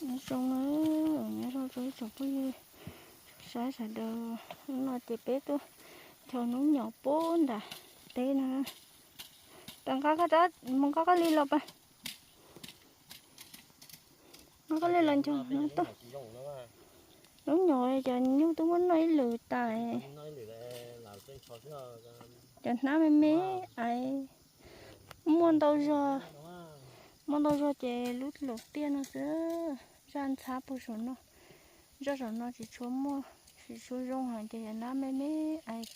Nyob zoo, nyob zoo rau ib tsoom phooj ywg saib sawv daws. Hnub no ces peb tuaj ncho hnub nyoos pub nram teb no. Tau nqa koj rab mus nqa koj li los pas. Nqa koj li los ncho no tuaj. Hnub nyoos cov nyuj twb muab noj ib lwm tas. Cov hnab me me ais. Muaj ntau zog, muaj ntau zog ces lub laum tiaj no xwb. Zaj ntxhab puag saum no, zaj saum no tsis tshua muaj, tsis tshua zoo heev ces yog hnab me me ais.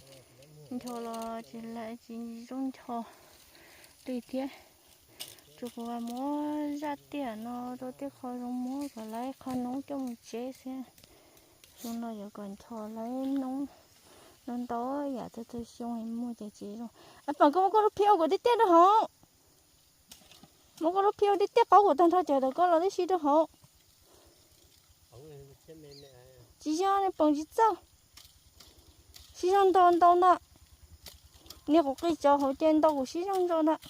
Ncho los tsis lawm tsis zoo ncho li thiab. Tsuas kuv muab zaj tiaj no rau tej qho zoo muab kom lawv qho noob coj mus tsev xwb. Xyoo no yuav kom ncho lawv noob ntau ntau yam txhua txhua xyoo muag ces tsis zoo. Ab, pam koj muab koj lub phiab ua kuv tej tiaj rau hauv. Muab koj lub phiab ua tej tiaj qaub kuv tag nrho cov ntawm koj los tib si rau hauv. Tsis yog, nws poom tsis txawj. Sib zog ntau ntau ntag. Niag quav qis cov hauv ces ntau kuv sib zog ntau ntag.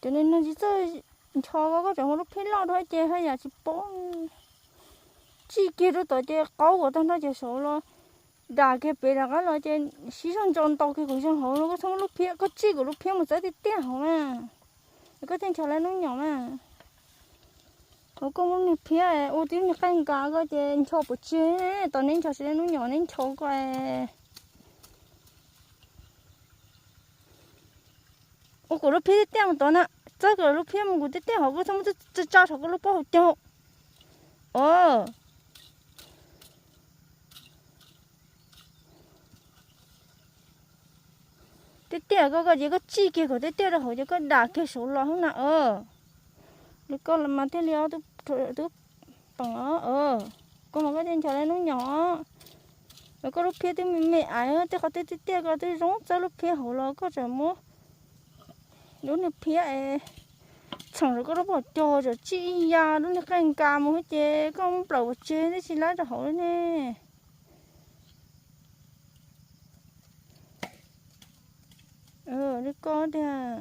Cov no tsis txawj ncho, koj tseem muab lub phiab loj rau ces haj yam tsis paub. Tsij kiag rau tom ces qaub kuv tag nrho ces saud los dam kiag pem rov qab los ces sib zog ntso ntau kiag kuv zog hauv no. Koj txhob muab lub phiab, koj tsij kuv lub phiab mus txawb tiaj tiaj hauv na. Koj thiaj ncho lawv noob nyoos na. Ua koj muab niag phiab ua tib niag qaij nkas koj ces ncho pov tseg. Tos neb ncho tsis lawv noob nyoos neb ncho koj. Ua kuv lub phiab tiaj tiaj mus tod na. Txawb kuv lub phiab mus kuv tiaj tiaj hauv, koj txhob muab tsa tsa saum koj lub pob hauv caug. Os. Tiaj tiaj koj, koj ces koj tsij kiag kom tiaj tiaj rau hauv ces koj dam kiag saud los xwb na. Li koj mas thiaj li ob tug tub peem os. Koj mas koj thiaj ncho lawv noob nyoos. Koj lub phiab twb me me ais, tej qhov twb tiaj tiaj koj twb zoo txawb lub phiab hauv los koj tseem muab lub niag phiab es txheem rau koj lub pob caug, tseem tsij ib ya lub niag qaij nkas mus ces koj muab plaws pov tseg twb tsis lab rau hauv li ne. Li koj tiag.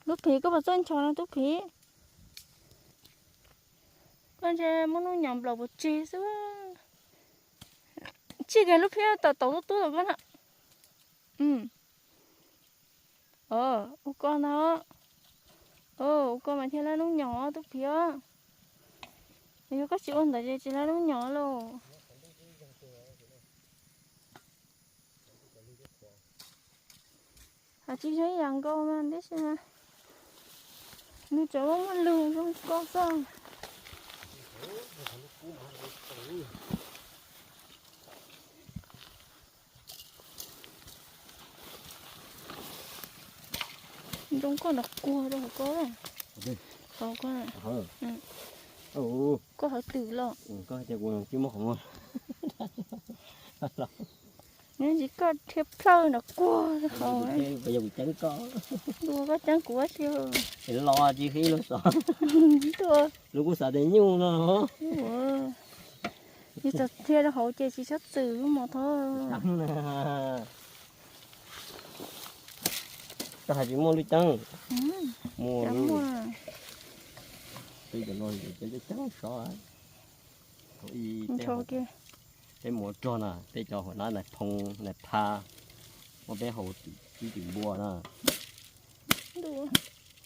Lub phiab koj puas txawj ncho no tub phiab? Koj ntshe muab noob nyoos nplaum pov tseg xwb. Tsij kiag lub phiab tom tauv tub tub tom koj na. Ua koj ntag. Ua koj mas thiaj lab noob nyoos tub phiab. Yog koj tsis ua ntawd ces tsis lab noob nyoos lauj. Hais tsis yog ib yam nkaus mas tab sis mas nws tseem muaj lug zoo koj xwb. Zoo koj nrov kuag rau hauv koj. Hauv koj. Koj hauv twm los. Nws tsis koj dhia plhawj nrov kuag hauv. Ntuj, koj ceeb kuv ua si. Los tsis qhib lub xov. Ntuj. Lub kuj xav tias nyuj no. Nws txawm dhia rau hauv ces tsis txhob txwm lub mos thov. Koj hais tsis muaj lub ceeb. Muaj. Peb cov no ces cov ceeb sov. Peb mus ua rog na, peb cov hauv nab nais phoo nais pha, muab peb haus ib tim npua na. Ntuj,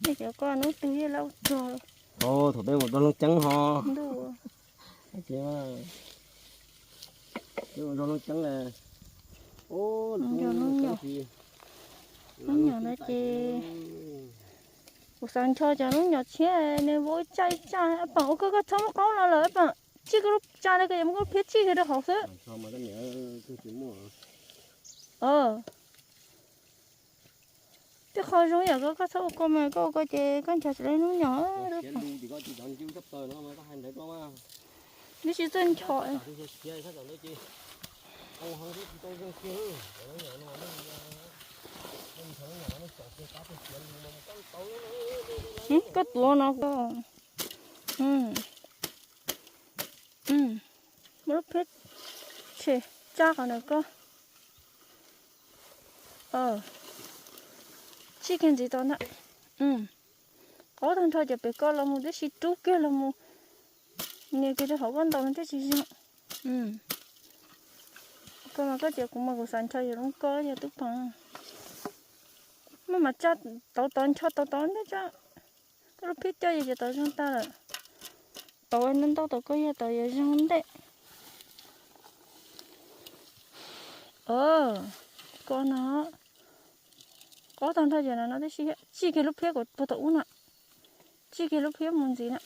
nej cov koj hnub twg yeej lab ua rog. Thaum peb mus rau Looj Ceeb ho. Ntuj. Peb mus rau Looj Ceeb na. Hnub nyoos, hnub nyoos no ces kuv xav ncho cov hnub nyoos tshiab nws vau ib tsaj ib tsaj. Pam ua koj, koj txhob muab qaub no lawm pam. Tsij koj lub tsa no koj yuav muab koj phiab tsij kiag rau hauv xwb. Tej qho zoo yam koj, koj txhob ua koj mas koj ua koj ces koj ncho tsis lawv hnub nyoos. Nws tsis txawj ncho. Koj tuav no koj. Muab lub phiab tshem tsaj qhov ntawd koj. Tsij kiag ntxiv tau ntag. Qaub tag nrho ces pem koj los mus tib si rub kiag los mus. Nias kiag rau hauv koj ntaus no thiaj tsis zoo. Koj mas koj tias kuv mas kuv xav nrho yus lub koj yog tub pam. Muaj mas tsaj tau tau nrho tau tau ntej tsaj. Koj lub phiab coj yus ces tau zoo tag lawm. Tau ntau tau koj yog tau yog zoo ntej. Koj no qaub tag nrho ces no no tib si, tsij kiag lub phiab kom puag tom ub na. Tsij kiag lub phiab mus ntxiv na.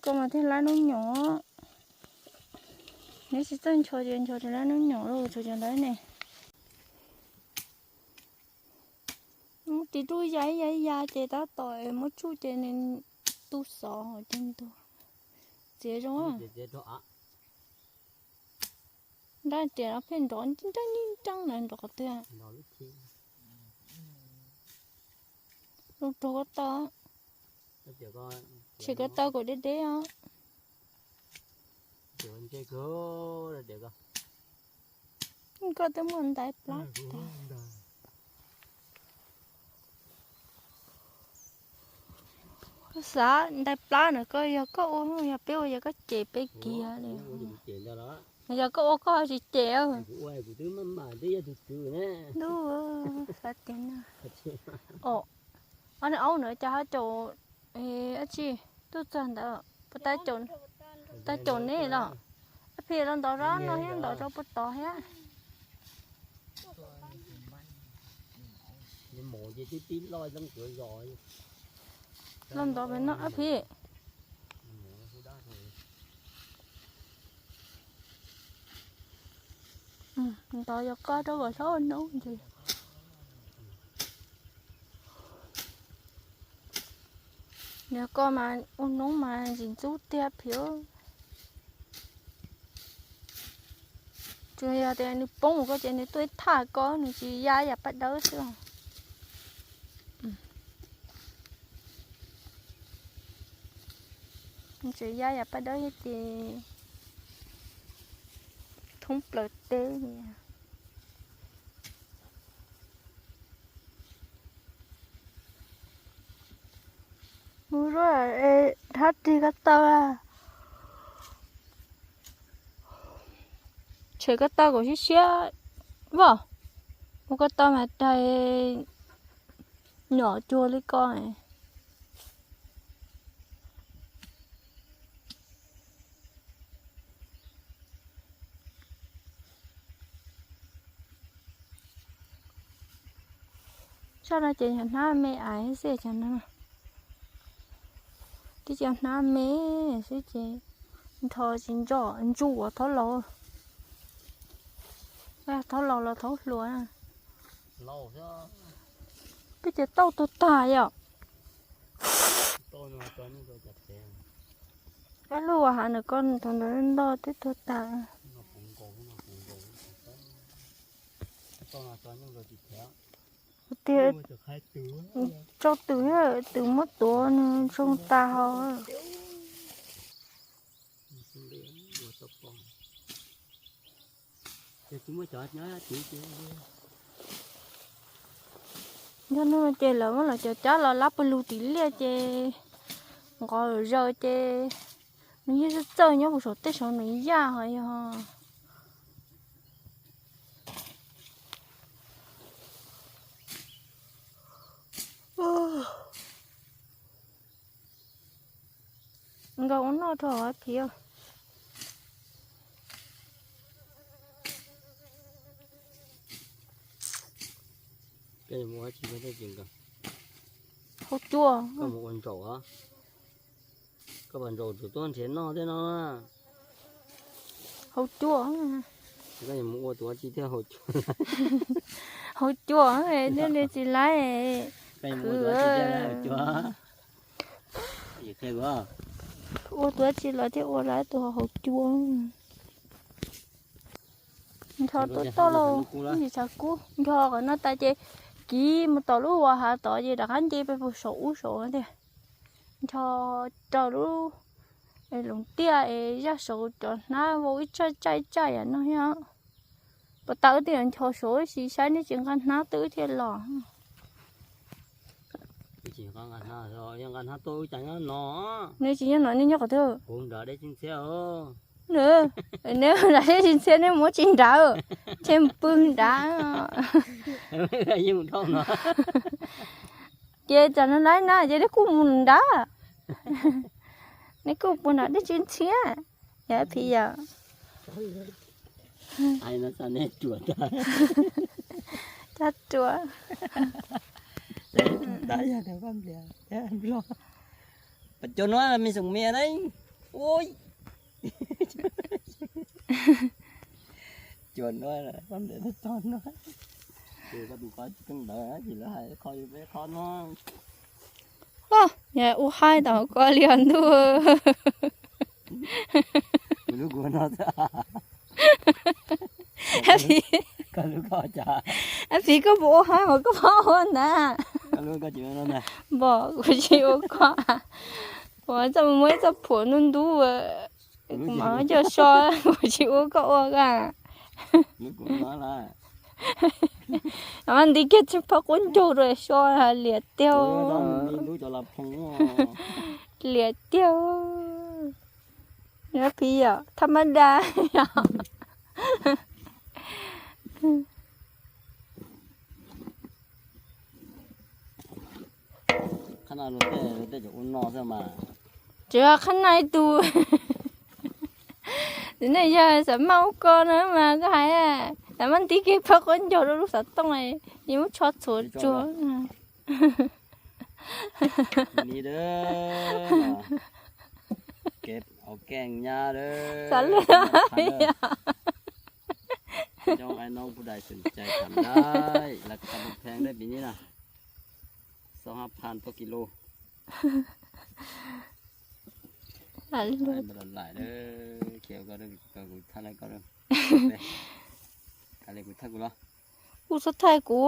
Koj mas thiaj lab nub nyoos. Neb tsis txawj ncho ces ncho tsis lab nub nyoos los tsuas cov ntawd ne. Muab ris tsuj ya ib ya ib ya ces tab tom muab tsuj ces nws tu xov ces ntug. Txiav zoo. Nrab riam no pheej nrov nreeb nreeb na, nrov qhov twg? Zoo rau koj tau. Tshem koj tau kom deb deb os. Koj twb muaj ntais plab. Koj xav ntais plab na, koj yog koj ua, yog peb ua yog koj cem peb kiag li. Yog koj ua koj tsis cem. Ntuj, xav tiag na. Ob niag aub na cas ho caum, ab tsi, tuaj txog ntawd puas tab caum neb los? Ab Phim, los ntov rau no thiab, ntov rau puag tod thiab. Los ntov pem no Ab Phim. Ntov yog koj rau kom txhob ua noob ntsis. Yog koj mas ua noob mas ntxim ntxub tiag Phim. Tsuas yog tias nws poob mus koj ces nws tuaj ib thaj koj, nws tsis ya yam paj dawb xwb. Nws tsis ya yam paj dawb ces thoob plaws teb. Mus zuaj es dhab rig koj tau. Tshem koj tau kom siab siab as. Mus koj tau mas rais nyom cuag li koj. Sab no ces yog hnab me ais xwb cov no. Twb cov hnab me xwb ces nrho tsis ntso ntsuj as, thab laus. Thab laus los thab hluas. Peb ces tauj tuag tag yom. Kab lub uas hav ntawm koj thaum ntawd ntog twb tuag tag. Tias tso tws, tws muab tuav nws tsoo tas hau. Nyob no ces lawv muab lawv cov cab los lab pawg lug tim liaj ces nqos zaws ces nws yeej txawj txawj nyob puag saum tej saum nws yaj ho yog. Nkaus ua noj rau hauv Phim. Hauv cua. Koj pas ntsaum tsuas tuaj nrhiav noj thiab no. Hauv cua. Koj yuav mus ua tuav tsi thiaj hauv cua? Hauv cua, nej tsis laib. Ua tuav tsi los thiaj ua laib tus hauv cua. Nrho tuaj toj lauj, ib ntsis tshav kub. Nrho qhov no tas ces kiv mus tom lub uas hav tod ces rov qab nce pem puag saum ub saud tiag. ncho rau lub loos tiaj es zaj saud cov hnab vau ib tsaj tsaj ib tsaj yam no thiab. Puas tas wb twb yuav ncho saud tab sis saib neb tsis nqa hnab tuaj wb thiaj los. Neb tsis nyob no, neb nyob qhov twg? Neb nram deb tsis ntxhiab, neb mus tsis nrad, ntshe mus pw nrad. Ces tsam no laib na ces neb kuj mus nrad, neb kuj pw nrad deb tsis ntxhiab. Yog phim yom. Cov ruam. Pas cov no me xoom me na. Ui. Cov no, koj tus qhov tsis ntawd ces lawv hais qhov peb qhov no. Ua haib tau koj li os ntuj. Lub kuv no xwb. Ab Phi, koj puas ua haib mas koj pab ua ntag. Npom kuv tsis ua koj. Kuv txaj muag ib txoj phuam ntub ntub, kuv mam coj so, kuv tsis ua koj ua ka. Mas nti kiag tsis pab quab ncaug rau so liam tiag. Liam tiag. Nyob phiv yom, thaj mab da yom. Tsis yog qhab na ib tug. Nej yog xav maj ua ko no mas koj hais, xav maj nti kiag pab quab ncaug rau lub xov tooj, yeej muab tsho txhuam tsuag. Xav lwm. Trong ai nóng bu đài sân chay tham đai là cái tao phèn đấy bị như nào. Sáu hấp phan tô kilo. Lais, kuv thaj kuv los. Kuv txhob thaij kuv.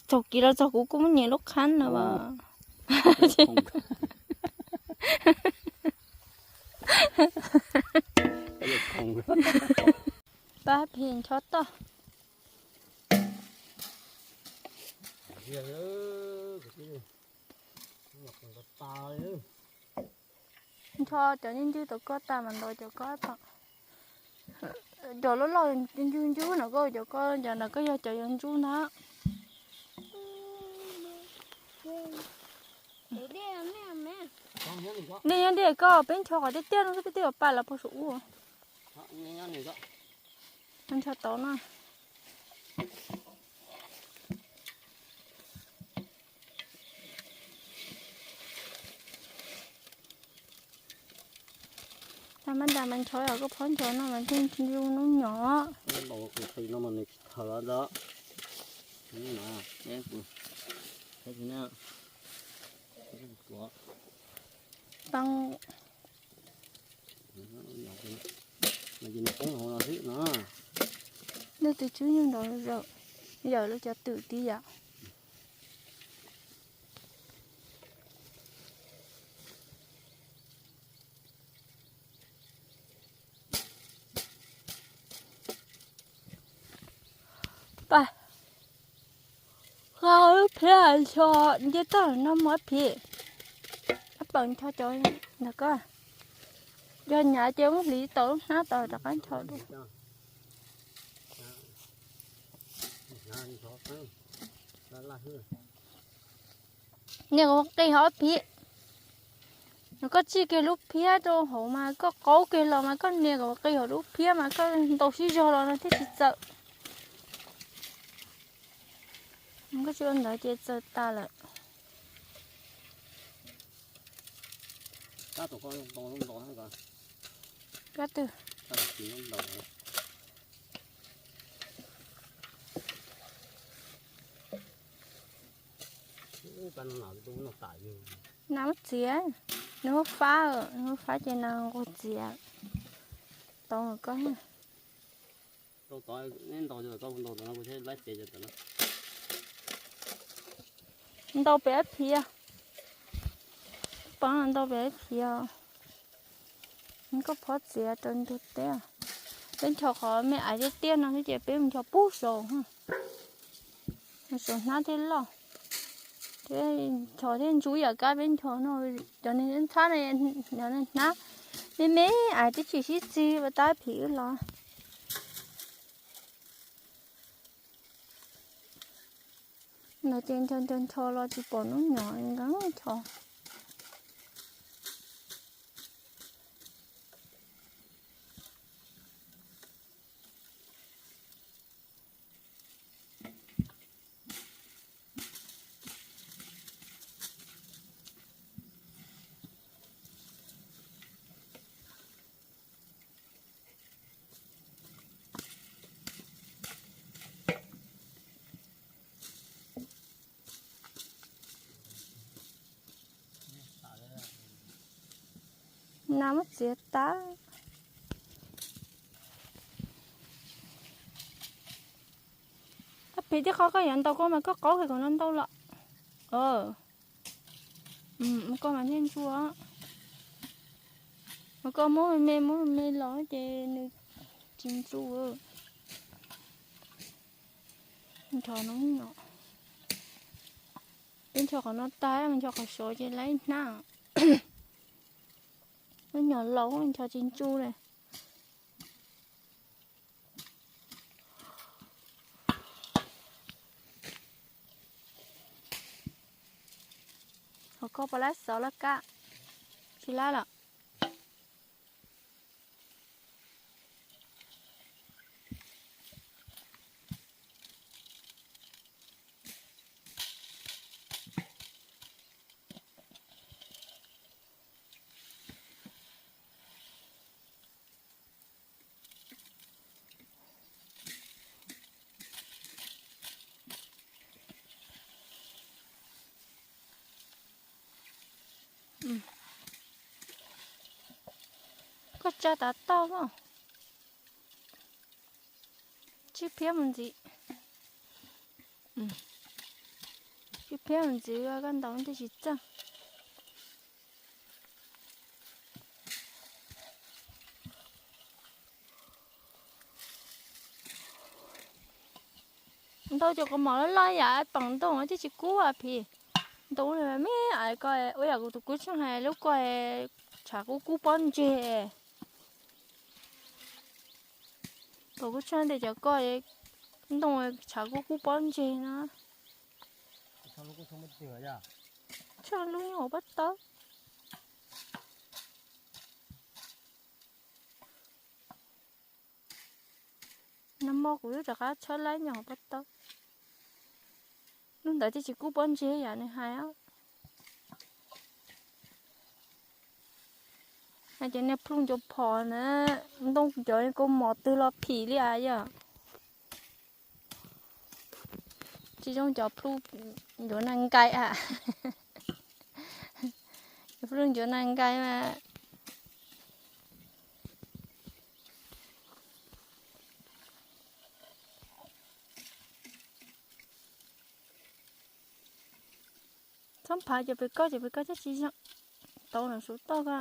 Thaum kiv los txog kuv kuj muab nyiam lub qhab no as. Pab phi ncho toj. Ncho cov ncwj ncwj tom koj tas mas ntaus cov koj tom. Cov loj loj ncwj ncwj no koj cov koj cov ntawd koj yog cov yuav ntsuj ntag. Nej nyob ntiaj koj peb ncho qhov tiaj tiaj no, tiaj tiaj pam los puag saum ub. Ncho tod no. Tag mab da mas ncho os, koj phob ncho no mas ntshe ntshe zoo noob nyob. Leej twg tswb nyuj nrov, yawm lawv cov twm tid yom. Pab, lub phiab ncho nce toj no mus ab phi. Ab paws ncho cov ntawd ko. Yog nyav ces muab hliv tau lub hnab tau rov qab ncho dua. Nias kom qis hauv phiab. Koj tsij kiag lub phiab rau hauv mas koj qaub kiag los mas koj nias kom qis hauv lub phiab mas koj ntaus sib zog los no thiaj tsis txawm. Koj tsis ua ntawd ces txawm tas lawm. Kab twg? Nas muab txiav, nws muab fab, nws muab fab ces nas nquag txiav. Tau koj. Ntaus pem ab phiab. ntau pem phiv. Koj phob txiav rau ntug teb. Peb nchos qhov me aiv tiaj tiaj no thiab ces peb mus nchos pub saud, saud hnab thiaj loj. Thiab nchos thiab ntsuj yam kab peb nchos no, cov niag ntxhab no, hnab me me aiv twb tsis sib txig ua tab phiv wb los. No ces nchos nchos nchos los tsis pom hnub nyob nkees nchos. Nas muab txiav tas. Tab phiv tib qho koj yuav ntaus koj mas koj qaub kiag kom no ntau los. Koj mas thiaj ntsuj. Mas koj muab me me muab me los ces nws tsis ntsuj. Nchos no, peb nchos qhov no tag, nchos qhov saud ces laib hnab. Lub nyuam laus nchos tsis ntsuj li. Hos koj puas laib xov laj kab? Tsis laib lawm. Koj tsa tav tauj mas. Tsib phiab mus ntxiv. Tsib phiab mus ntxiv koj ntaus thiaj tsis txaaj. Ntau cov kaus mom loj loj yam peem ntoo thiaj tsis kub a phiv. Ntoo me me ko ua yam kuv tus kub tsheej hais lub ko tshav kub kub pob ntseg. Tus kub tsheej tias cov ko ntoo tshav kub kub pob ntseg no. Tsheej lub nyob hauv pob tawb. Nag hmo kuv twb rov qab tshawb laib nyob hauv pob tawb. Lub ntawd thiaj tsis kub pob ntseg yam nws hais. Hais tias niag plhu ncuav phom na, ntoo cov kaus mom twg los phim li as yom. Tsis zoo cov plhu ncuav nas nkais a. Cov plhu ncuav nas nkais mas. Txhob phav cov pes koj, cov pes koj thiaj tsis zoo. Tau na, suv toj ko.